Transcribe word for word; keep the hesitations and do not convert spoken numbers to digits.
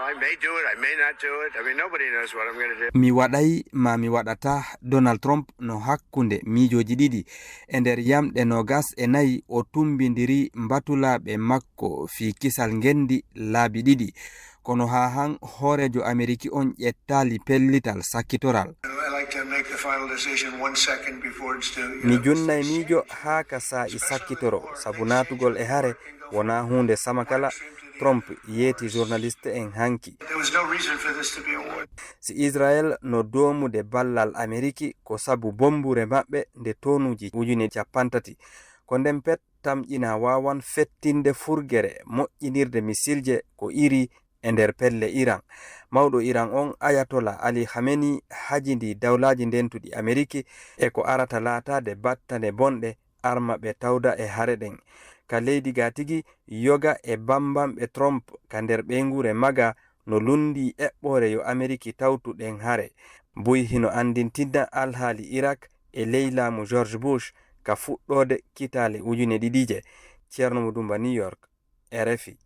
I may do it, I may not do it. I mean, nobody knows what I'm going to do. Mi waɗay ma mi waɗata. Donald Trump no hakkunde miijooji ɗiɗi. E nder yamɗe noogas e nayi o tumbindiri mbatulaaɓe makko fii kisal ngenndi laabi ɗiɗi. Kono haa han hooreejo Ameriki on ƴettaali pellital sakkitoral. I like to make the final decision one second before it's due. Mi junnay miijo haa ka saa'i sakkitoro, sabu naatugol e hare wonaa huunde samakala. Trump yeeti journaliste en hanki. There was no reason for this to be a war. Si Israel no doomude ballal Ameriki, ko sabu bombure maɓɓe nde tonuuji ujune cappanɗe tati. Ko nden pet tamƴina waawan fettinde furgere moƴƴinirde misilje ko iri e nder pelle Iran. Mawɗo Iran on, Ayatollah Ali Khamenei, hajindi Dawlaaji Ndentuɗi Ameriki e ko arata laataade battane bonɗe arma ɓe tawda e hare ɗen. Ka leydi gaa tigi, yoga e bambanɓe Trump ka nder ɓeynguure maga no lunndii eɓɓoore yo Ameriki tawtu ɗen hare. Buy hino anndintinna alhaali Irak e ley laamu George Bush ka fuɗɗoode kitaale ujune ɗiɗi je. Ceerno Mudumba, New York, R F I.